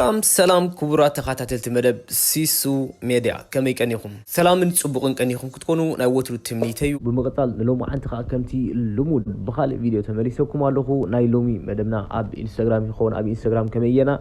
ሰላም ሰላም ክቡራት ተኸታተልቲ መደብ ሲሱ ሜድያ፣ ከመይ ቀኒኹም? ሰላምን ጽቡቕን ቀኒኹም ክትኮኑ ናይ ወትሩ ትምኒተይ እዩ። ብምቕጻል ንሎማዓንቲ ከኣ ከምቲ ልሙድ ብኻልእ ቪድዮ ተመሊሰኩም ኣለኹ። ናይ ሎሚ መደብና ኣብ ኢንስታግራም ይኸውን። ኣብ ኢንስታግራም ከመይ ጌና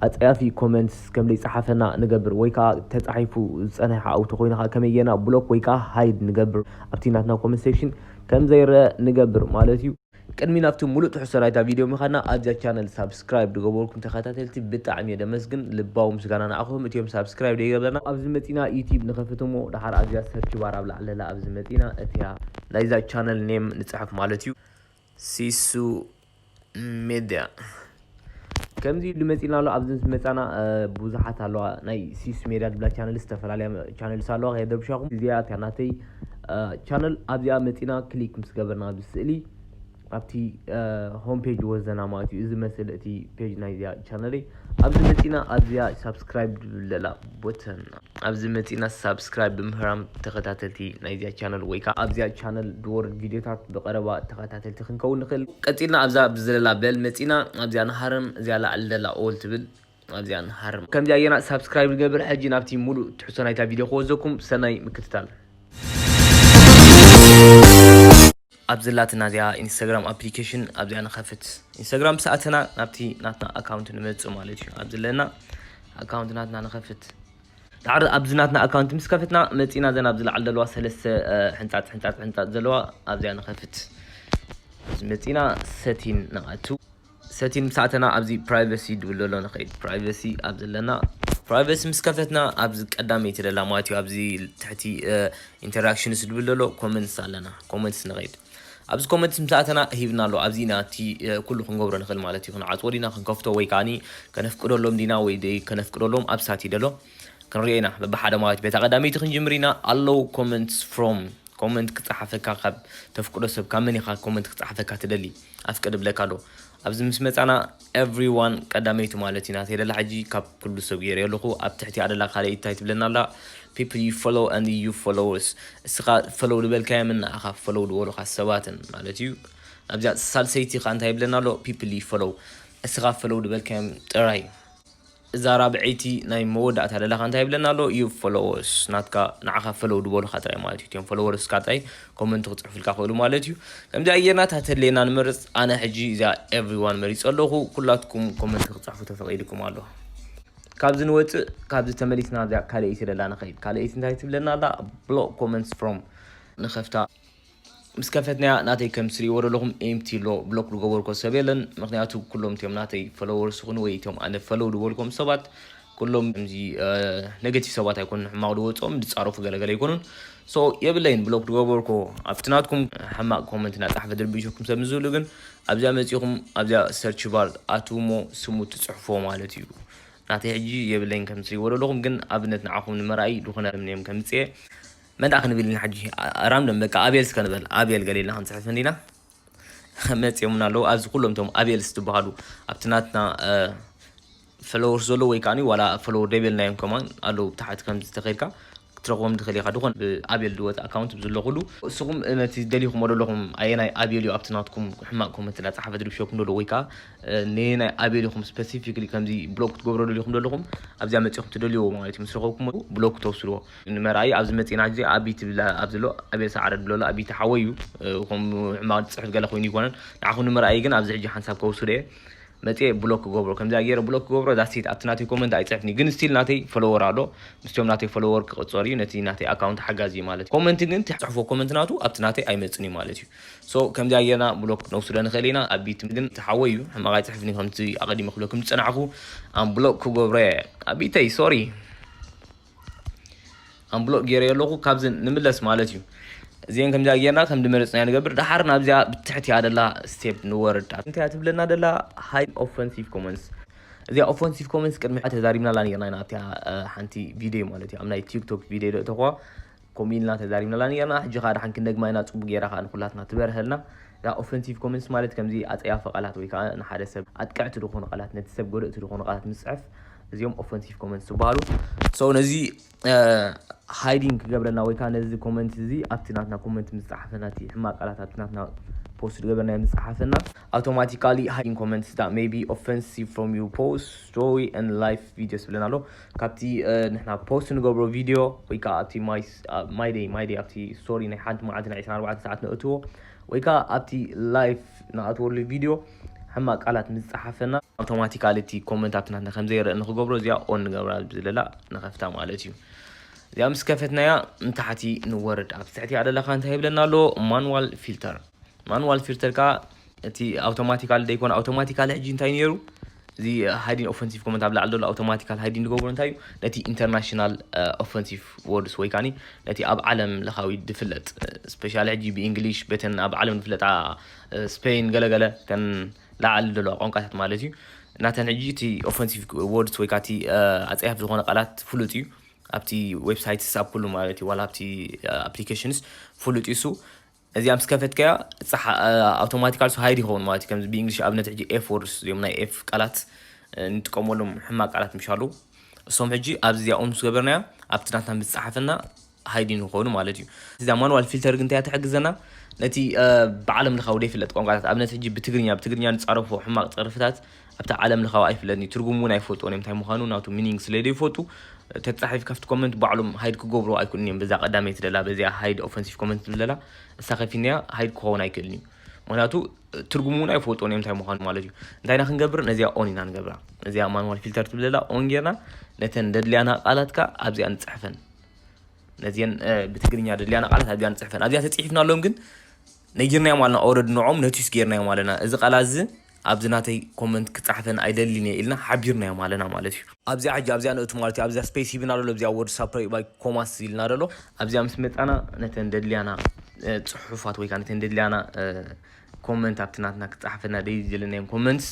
ኣጸያፊ ኮመንትስ ከም ዘይጸሓፈና ንገብር ወይ ከኣ ተጻሒፉ ዝጸንሐ ሓውቲ ኮይኑ ከኣ ከመይ ጌና ብሎክ ወይ ከኣ ሃይድ ንገብር ኣብቲ ናትና ኮመንት ሴክሽን ከም ዘይረአ ንገብር ማለት እዩ። ቅድሚ ናብቲ ሙሉእ ትሕዝቶ ናይታ ቪድዮ ምኻድና ኣብዛ ቻነል ሳብስክራይብ ዝገበርኩም ተኸታተልቲ ብጣዕሚ እየ ደመስግን። ልባዊ ምስጋና ንዓኹም እቲኦም ሳብስክራይብ ዘይገበርና። ኣብዚ መጺና ዩቲብ ንኸፍት እሞ ደሓር ኣብዚኣ ሰርች ባር ኣብ ላዕሊ ዘላ ኣብዚ መጺና እቲኣ ናይዛ ቻነል ኔም ንጽሕፍ ማለት እዩ። ሲሱ ሜድያ ከምዚ ኢሉ መጺና ኣሎ። ኣብዚ ምስ መጻና ብዙሓት ኣለዋ ናይ ሲሱ ሜድያ ዝብላ ቻነልስ ዝተፈላለያ ቻነልስ ኣለዋ። ከየደርብሻኹም እዚኣ እቲኣ ናተይ ቻነል ኣብዚኣ መጺና ክሊክ ምስ ገበርና ኣብዚ ስእሊ ኣብቲ ሆም ፔጅ ወዘና ማለት እዩ። እዚ መስል እቲ ፔጅ ናይ እዚኣ ቻነለይ ኣብዚ መጺና ኣብዚኣ ሳብስክራይብ ዝብል ዘላ ቦተን ኣብዚ መጺና ሳብስክራይብ ብምህራም ተኸታተልቲ ናይ እዚኣ ቻነል ወይ ከዓ ኣብዚኣ ቻነል ዝወርድ ቪድዮታት ብቐረባ ተኸታተልቲ ክንከውን ንኽእል። ቀጺልና ኣብዛ ብዘለላ በል መጺና ኣብዚኣ ንሃርም እዚኣ ላዕሊ ዘላ ኦል ትብል ኣብዚኣ ንሃርም። ከምዚኣ ጌና ሳብስክራይብ ንገብር። ሕጂ ናብቲ ሙሉእ ትሕዝቶ ናይታ ቪድዮ ክወዘኩም ሰናይ ምክትታል። ኣብ ዘላትና እዚኣ ኢንስታግራም ኣፕሊኬሽን ኣብዚኣ ንኸፍት። ኢንስታግራም ምስ ኣተና ናብቲ ናትና ኣካውንት ንመጽእ ማለት እዩ። ኣብ ዘለና ኣካውንት ናትና ንኸፍት። ዳዕር ኣብዚ ናትና ኣካውንት ምስ ከፍትና መጺና ዘን ኣብ ዝለዓል ዘለዋ ሰለስተ ሕንጻጽ ሕንጻጽ ሕንጻጽ ዘለዋ ኣብዚኣ ንኸፍት። መጺና ሰቲን ንኣቱ። ሰቲን ምስ ኣተና ኣብዚ ፕራይቨሲ ድብል ዘሎ ንኸይድ። ፕራይቨሲ ኣብ ዘለና ፕራይቨሲ ምስ ከፈትና ኣብዚ ቀዳመይቲ ደላ ማለት እዩ። ኣብዚ ትሕቲ ኢንተራክሽንስ ድብል ዘሎ ኮመንትስ ኣለና። ኮመንትስ ንኸይድ። ኣብዚ ኮመንትስ ምስ ኣተና ሂብና ኣሎ። ኣብዚ ኢና እቲ ኩሉ ክንገብሮ ንኽእል ማለት እዩ። ክንዓጽዎ ዲና ክንከፍቶ ወይ ከዓኒ ከነፍቅደሎም ዲና ወይ ከነፍቅደሎም ኣብ ሳቲ ደሎ ክንሪኦ ኢና። በብሓደ ማለት ቤታ ቀዳመይቲ ክንጅምር ኢና። ኣለዉ ኮመንትስ ፍሮም ኮመንት ክጸሓፈካ ካብ ተፍቅዶ ሰብ ካብ መን ኢኻ ኮመንት ክጸሓፈካ ትደሊ? ኣፍቅድ ብለካ ኣሎ። ኣብዚ ምስ መጻና ኤቭሪዋን ቀዳመይቲ ማለት ኢና። ተደላ ሕጂ ካብ ኩሉ ሰብ ገይረ ኣለኹ። ኣብ ትሕቲ ኣደላ ካልእ እንታይ ትብለና ኣላ? People you follow and you followers። እስኻ ፈሎው ዝበልካዮምን ንኣኻ ፈሎው ዝበሉኻ ሰባትን ማለት እዩ። ኣብዚኣ ሳልሰይቲ ኸኣ እንታይ ይብለና ኣሎ? People you follow። እስኻ ፈሎው ዝበልካዮም ጥራይ። እዛ ራብዐይቲ ናይ መወዳእታ ደላኻ እንታይ ይብለና ኣሎ? You followers። ናትካ ንዓኻ ፈሎው ዝበሉኻ ጥራይ ማለት እዩ። እቲኦም ፎሎወርስ ካ ጥራይ ኮመንት ክጽሕፉልካ ክእሉ ማለት እዩ። ከምዚ ኣየርና እታ ተድልየና ንመርጽ። ኣነ ሕጂ እዚኣ ኤቭሪዋን መሪጸ ኣለኹ። ኩላትኩም ኮመንት ክጽሕፉ ተፈቒድኩም ኣሎ። ካብዚ ንወጽእ፣ ካብዚ ተመሊስና እዚኣ ካልኣይቲ ደላ ንኸይድ። ካልኣይቲ እንታይ ትብለና ኣላ? ብሎክ ኮመንትስ ፍሮም ንኸፍታ። ምስ ከፈትናያ ናተይ ከም ትሪእዎ ዘለኹም ኤምቲ ኣሎ። ብሎክ ዝገበርኮ ሰብ የለን። ምኽንያቱ ኩሎም እቲኦም ናተይ ፎሎወርስ ይኹኑ ወይ እቲኦም ኣነ ፈሎው ዝበልኮም ሰባት ኩሎም ከምዚ ኔጌቲቭ ሰባት ኣይኮኑን። ሕማቕ ዝወፅኦም ዝፃረፉ ገለገለ ኣይኮኑን። ሶ የብለይን ብሎክ ዝገበርኮ ኣብቲ ናትኩም ሕማቕ ኮመንት እናፃሕፈ ድርብሸኩም ሰብ ንዝብሉ ግን ኣብዚኣ መፂኹም ኣብዚኣ ሰርች ባር ኣትዉ እሞ ስሙ ትፅሕፎ ማለት እዩ። ናተይ ሕጂ የብለይን ከም ትሪእዎ ዘለኹም ግን ኣብነት ንዓኹም ንምርኣይ ዝኾነ ምንዮም ከምፅኤ መንዳ ክንብል ኢና ሕጂ። ራንደም በቃ ኣቤል እስከ ንበል። ኣቤል ገሊልና ክንጽሕፍ እንዲና መጽዮምና ኣለዉ። ኣብዚ ኩሎም እቶም ኣቤልስ ዝበሃሉ ኣብቲ ናትና ፎሎወርስ ዘለዉ ወይ ከዓኒ ዋላ ፎሎወር ደይበልናዮም ከማን ኣለዉ። ብታሕቲ ከምዚ ተኸይድካ ክትረኽቦም ትኽእል ኢኻ። ድኾን ብኣቤል ዝወፀ ኣካውንት ብዝለኹሉ እስኹም ነቲ ደሊኹም ዘለኹም ኣየናይ ኣቤል እዩ ኣብቲ ናትኩም ሕማቕ ኮመንት እናፀሓፈ ዝርብሸኩም ዘሎ ወይ ከዓ ነየናይ ኣቤል ኢኹም ስፐሲፊክሊ ከምዚ ብሎክ ክትገብሮ ደሊኹም ዘለኹም ኣብዚኣ መፂኹም ትደልይዎ ማለት እዩ። ምስ ረኸብኩም ብሎክ ተወስድዎ። ንመርኣይ ኣብዚ መፂና ሕጂ ኣቢ ትብል ኣብ ዘሎ ኣቤል ሰዓረ ድብሎ ኣሎ። ኣቢ ተሓወዩ ከም ሕማቕ ዝፅሕፍ ገለ ኮይኑ ይኮነን ንዓኹም ንመርኣይ ግን ኣብዚ ሕጂ ሓንሳብ ከውስዶ እየ መፅየ ብሎክ ክገብሮ ከምዚኣ ገይረ ብሎክ ክገብሮ ዳሴት ኣብቲ ናተይ ኮመንት ኣይፅሕፍኒ ግን ስቲል ናተይ ፎሎወር ኣሎ። ምስቶም ናተይ ፎሎወር ክቕፀር እዩ ነቲ ናተይ ኣካውንት ሓጋዚ እዩ ማለት እዩ። ኮመንት ግን ትፅሕፎ ኮመንት ናቱ ኣብቲ ናተይ ኣይመፅን እዩ ማለት እዩ። ሶ ከምዚኣ ገይርና ብሎክ ነውስዶ ንኽእል ኢና። ኣቢት ግን ተሓወዩ ሕማቕ ኣይፅሕፍኒ ከምቲ ኣቐዲመ ክብለኩም ዝፀናሕኩ ኣምብሎክ ክገብሮ እየ። ኣቢተይ ሶሪ ኣምብሎክ ገይረ ኣለኹ። ካብዚ ንምለስ ማለት እዩ። እዚአን ከምዚኣ ጌርና ከም ዝመረፅናዮ ንገብር። ደሓር ናብዚኣ ብትሕቲኣ ደላ ስቴፕ ንወርድ። እንታይ እያ ትብለና ደላ? ሃይ ኦፈንሲቭ ኮመንትስ። እዚኣ ኦፈንሲቭ ኮመንትስ ቅድሚ ሕጂ ተዛሪብናላ ነርና ኢና ኣብቲኣ ሓንቲ ቪድዮ ማለት እዩ ኣብ ናይ ቲክቶክ ቪድዮ ዶ እተኳ ከምኡ ኢልና ተዛሪብናላ ነርና። ሕጂ ከዓ ደሓን ክንደግማ ኢና። ፅቡቅ ጌራ ከዓ ንኩላትና ትበርሀልና። እዛ ኦፈንሲቭ ኮመንትስ ማለት ከምዚ ኣፀያፊ ቃላት ወይ ከዓ ንሓደ ሰብ ኣጥቅዕቲ ዝኾኑ ቃላት ነቲ ሰብ ጎደእቲ ዝኾኑ ቃላት ምፅሕፍ እዚኦም ኦፈንሲቭ ኮመንትስ ዝበሃሉ። ሶ ነዚ ሃይዲንግ ክገብረልና ወይ ከዓ ነዚ ኮመንት እዚ ኣብቲ ናትና ኮመንት ምዝፃሓፈ ናቲ ሕማቅ ቃላት ኣብቲ ናትና ፖስት ዝገበርናዮ ምስ ጸሓፈና፣ automatically hiding comments that may be offensive from your post, story and live videos ይብለና ኣሎ። ካብቲ ንሕና ፖስት ንገብሮ ቪድዮ ወይ ከዓ ኣብቲ my day my day ኣብቲ ስቶሪ ናይ ሓንቲ መዓልቲ ናይ ዕስራን ኣርባዕተን ሰዓት ንእትዎ ወይ ከዓ ኣብቲ ላይፍ ንኣትወሉ ቪድዮ ሕማቅ ቃላት ምስ ጸሓፈና፣ ኣውቶማቲካሊ እቲ ኮመንት ኣብቲ ናትና ከም ዘይረእ ንክገብሮ እዚኣ ኦን ንገብራ ብዝለላ ንኸፍታ ማለት እዩ። እዚኣ ምስ ከፈትናያ ንታሕቲ ንወርድ። ኣብ ትሕቲ ኣለኻ እንታይ ይብለና ኣሎ? ማኑዋል ፊልተር። ማኑዋል ፊልተር ከዓ እቲ ኣውቶማቲካሊ ደይኮነ ኣውቶማቲካሊ ሕጂ እንታይ ነይሩ? እዚ ሃይዲን ኦፈንሲቭ ኮመንት ኣብ ላዕሊ ዘሎ ኣውቶማቲካል ሃይዲን ዝገብሮ እንታይ እዩ? ነቲ ኢንተርናሽናል ኦፈንሲቭ ወርድስ ወይ ከዓኒ ነቲ ኣብ ዓለም ለኻዊ ዝፍለጥ፣ ስፔሻሊ ሕጂ ብእንግሊሽ በተን ኣብ ዓለም ዝፍለጣ ስፔን ገለገለ ተን ላዕሊ ዘለዋ ቋንቋታት ማለት እዩ። ናተን ሕጂ እቲ ኦፈንሲቭ ወርድስ ወይ ከዓ እቲ ኣፀያፍ ዝኾነ ቃላት ፍሉጥ እዩ። ኣብቲ ዌብሳይትስ ኣብ ኩሉ ማለት እዩ ዋላ ኣብቲ ኣፕሊኬሽንስ ፍሉጥ እዩ እሱ። እዚኣ ምስ ከፈትካያ ኣውቶማቲካል ሱ ሃይድ ይኸውን ማለት እዩ። ከምዚ ብእንግሊሽ ኣብነት ሕጂ ኤፍ ወርድስ እዮም ናይ ኤፍ ቃላት ንጥቀመሎም ሕማቅ ቃላት ምሻሉ እሶም ሕጂ ኣብዚ እዚኣ ኦን ምስ ገበርናያ ኣብቲ ናትና ምስ ጸሓፈና ሃይድ ንኾኑ ማለት እዩ። እዛ ማኑዋል ፊልተር ግን እንታይ ትሕግዘና? ነቲ ብዓለም ለኻዊ ዘይፍለጥ ቋንቋታት ኣብነት ሕጂ ብትግርኛ ብትግርኛ ንጻረፎ ሕማቅ ጸርፍታት ኣብቲ ዓለም ለኻዊ ኣይፍለጥን እዩ ትርጉሙ እውን ኣይፈልጥዎን እዮም እንታይ ምዃኑ ናቱ ሚኒንግ ስለ ዘይፈልጡ ተጻሒፍ ካብቲ ኮመንት ባዕሎም ሃይድ ክገብሩ ኣይክእሉን እዮም። በዛ ቀዳመይቲ ደላ በዚኣ ሃይድ ኦፈንሲቭ ኮመንት ትብል ደላ እሳ ከፊንያ ሃይድ ክኸውን ኣይክእልን እዩ። ምክንያቱ ትርጉሙ እውን ኣይፈልጥዎን እዮም እንታይ ምዃኑ ማለት እዩ። እንታይ ኢና ክንገብር? ነዚኣ ኦን ኢና ንገብራ። ነዚኣ ማኑዋል ፊልተር ትብል ደላ ኦን ጌርና ነተን ደድልያና ቃላትካ ኣብዚኣ ንጽሕፈን። ነዚአን ብትግርኛ ደድልያና ቃላት ኣብዚኣ ንጽሕፈን። ኣብዚኣ ተጽሒፍናሎም ግን ነጊርናዮም ኣለና። ኦረድ ንዖም ኖቲስ ጌርናዮም ኣለና። እዚ ቃላት እዚ ኣብዚ ናተይ ኮመንት ክጻሕፈን ኣይደልን እየ ኢልና ሓቢርናዮም ኣለና ማለት እዩ። ኣብዚኣ ሕጂ ኣብዚኣ ንእቱ ማለት እዩ። ኣብዚኣ ስፔስ ሂብና ደሎ ኣብዚኣ ወርድ ሳፕሬት ባይ ኮማስ ኢልና ደሎ ኣብዚኣ ምስ መጻና ነተን ደድልያና ጽሑፋት ወይ ከዓ ነተን ደድልያና ኮመንት ኣብቲ ናትና ክጻሕፈና ደይ ዝደለናዮም ኮመንትስ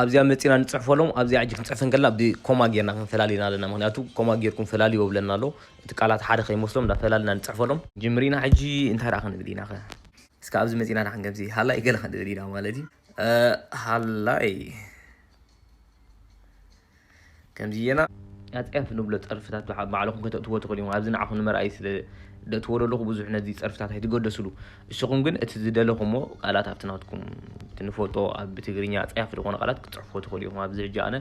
ኣብዚኣ መጺና ንጽሕፈሎም። ኣብዚኣ ሕጂ ክንጽሕፈን ከለና ብኮማ ጌርና ክንፈላልየና ኣለና። ምክንያቱ ኮማ ጌርኩም ፈላልዮ ብለና ኣሎ። እቲ ቃላት ሓደ ከይመስሎም እንዳፈላልና ንጽሕፈሎም። ጅምሪና ሕጂ እንታይ ደኣ ክንብል ኢና ኸ? እስከ ኣብዚ መጺና ደኣ ክንገምዚ ሃላይ ገለ ክንብል ኢና ማለት እዩ። ሃላይ ከምዚ እየና ኣጽያፍ ንብሎ ጸርፍታት ባዕልኹም ከተእትዎ ትኽእሉ እዮም። ኣብዚ ንዓኹም ንመርኣይ ስለ ደእትዎ ዘለኹ ብዙሕ ነዚ ጸርፍታት ኣይትገደስሉ። እሽኹም ግን እቲ ዝደለኹሞ ቃላት ኣብቲ ናትኩም ትንፈልጦ ኣብ ትግርኛ ኣጽያፍ ዝኾነ ቃላት ክትጽሕፎ ትኽእሉ ኢኹም። ኣብዚ ሕጂ ኣነ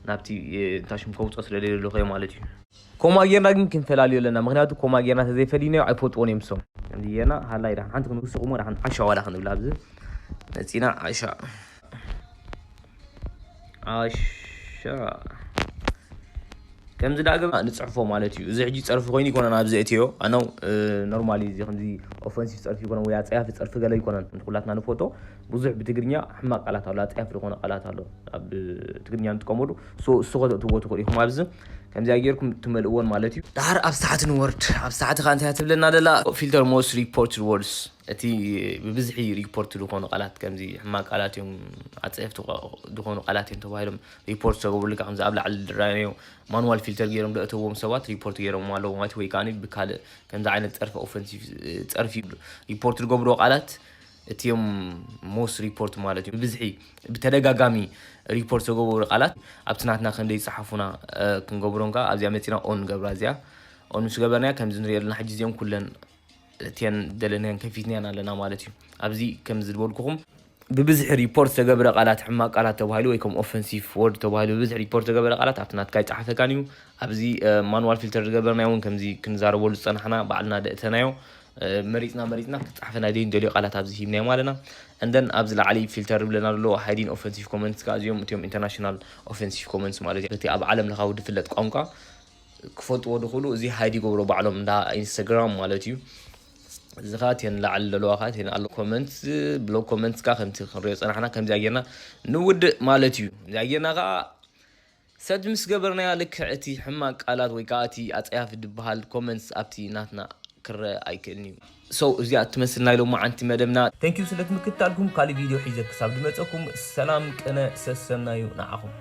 ናብቲ እንታይ ሽም ከውጾ ስለ ደለኹ ማለት እዩ። ኮማ ጌርና ግን ክንፈላልዮ ኣለና። ምክንያቱ ኮማ ጌርና ተዘይፈሊናዮ ኣይፈልጥዎን እዮም ሶም። ከምዚ ጌርና ሃላይ ዳ ሓንቲ ክንውስኹሞ ዳ ዓሻ ዋላ ክንብል ኣብዚ መጺና ዓሻ ዓሻ ከምዚ ዳግም ንጽሕፎ ማለት እዩ። እዚ ሕጂ ጸርፊ ኮይኑ ይኮነን ኣብዚ እትዮ ኣነው ኖርማሊ እዚ ከምዚ ኦፈንሲቭ ጸርፊ ይኮነን ወይ ኣጸያፊ ጸርፊ ገለ ይኮነን። ኩላትና ንፎቶ ብዙሕ ብትግርኛ ሕማቅ ቃላት ኣሎ፣ ኣጸያፊ ዝኾነ ቃላት ኣሎ ኣብ ትግርኛ ንጥቀመሉ። እሱ ከተእትዎ ትኽእሉ ኢኹም ኣብዚ ከምዚኣ ጌርኩም ትመልእዎን ማለት እዩ። ድሓር ኣብ ሳሕቲ ንወርድ። ኣብ ሳሕቲ ከ እንታይ ትብለና ደላ? ፊልተር ሞስት ሪፖርትድ ወርድስ እቲ ብብዝሒ ሪፖርት ዝኾኑ ቃላት ከምዚ ሕማቅ ቃላት እዮም ኣፀየፍቲ ዝኾኑ ቃላት እዮም ተባሂሎም ሪፖርት ተገብሩ ልካ ከምዚ ኣብ ላዕሊ ዝረኣናዮ ማኑዋል ፊልተር ገይሮም ዘእተዎም ሰባት ሪፖርት ገይሮም ኣለዉ ማለት ወይ ከዓ ብካልእ ከምዚ ዓይነት ፀርፊ ኦፈንሲቭ ፀርፊ ሪፖርት ዝገብርዎ ቃላት እቲዮም ሞስት ሪፖርት ማለት እዩ ብብዝሒ ብተደጋጋሚ ሪፖርት ዝገበሩ ቃላት ኣብቲ ናትና ከም ዘይፀሓፉና ክንገብሮም ከዓ ኣብዚኣ መፂና ኦን ንገብራ እዚኣ ኦን ምስ ገበርናያ ከምዚ ንሪኦ ዘለና ሕጂ እዚኦም ኩለን እቲአን ደለናያን ከፊትናያን ኣለና ማለት እዩ። ኣብዚ ከም ዝበልኩኹም ብብዝሒ ሪፖርት ዝተገብረ ቃላት ሕማቅ ቃላት ተባሂሉ ወይ ከም ኦፈንሲቭ ወርድ ተባሂሉ ብብዝሒ ሪፖርት ዝተገብረ ቃላት ኣብቲ ናትካ ይፀሓፈካን እዩ። ኣብዚ ማኑዋል ፊልተር ዝገበርናዮ እውን ከምዚ ክንዛረበሉ ዝፀናሕና ባዕልና ደእተናዮ መሪፅና መሪፅና ክፃሕፈና ደይ ንደልዮ ቃላት ኣብዚ ሂብናዮም ኣለና። እንደን ኣብዚ ላዕሊ ፊልተር ዝብለና ዘሎ ሃይዲን ኦፈንሲቭ ኮመንትስ ከዓ እዚኦም እቲኦም ኢንተርናሽናል ኦፈንሲቭ ኮመንትስ ማለት እዩ። እቲ ኣብ ዓለም ለኻዊ ዝፍለጥ ቋንቋ ክፈልጥዎ ዝኽእሉ እዚ ሃይድ ይገብሮ ባዕሎም እንዳ ኢንስታግራም ማለት እዩ። እዚ ከዓ እተን ላዕሊ ዘለዋ ከዓ እተን ኣሎ ኮመንትስ ብሎግ ኮመንትስ ከዓ ከምቲ ክንሪኦ ፀናሕና ከምዚኣ ጌርና ንውድእ ማለት እዩ። እዚኣ ጌርና ከዓ ሰድ ምስ ገበርናያ ልክዕ እቲ ሕማቅ ቃላት ወይ ከዓ እቲ ኣፀያፊ ዝበሃል ኮመንትስ ኣብቲ ናትና ክረአ ኣይክእልን እዩ። So እዚኣ እትመስል ናይ ሎማዓንቲ መደብና። Thank you ስለ ምክትታልኩም። ካሊእ ቪድዮ ሒዘ ክሳብ ዝመፀኩም ሰላም ቅነ ሰሰናዩ ንዓኹም።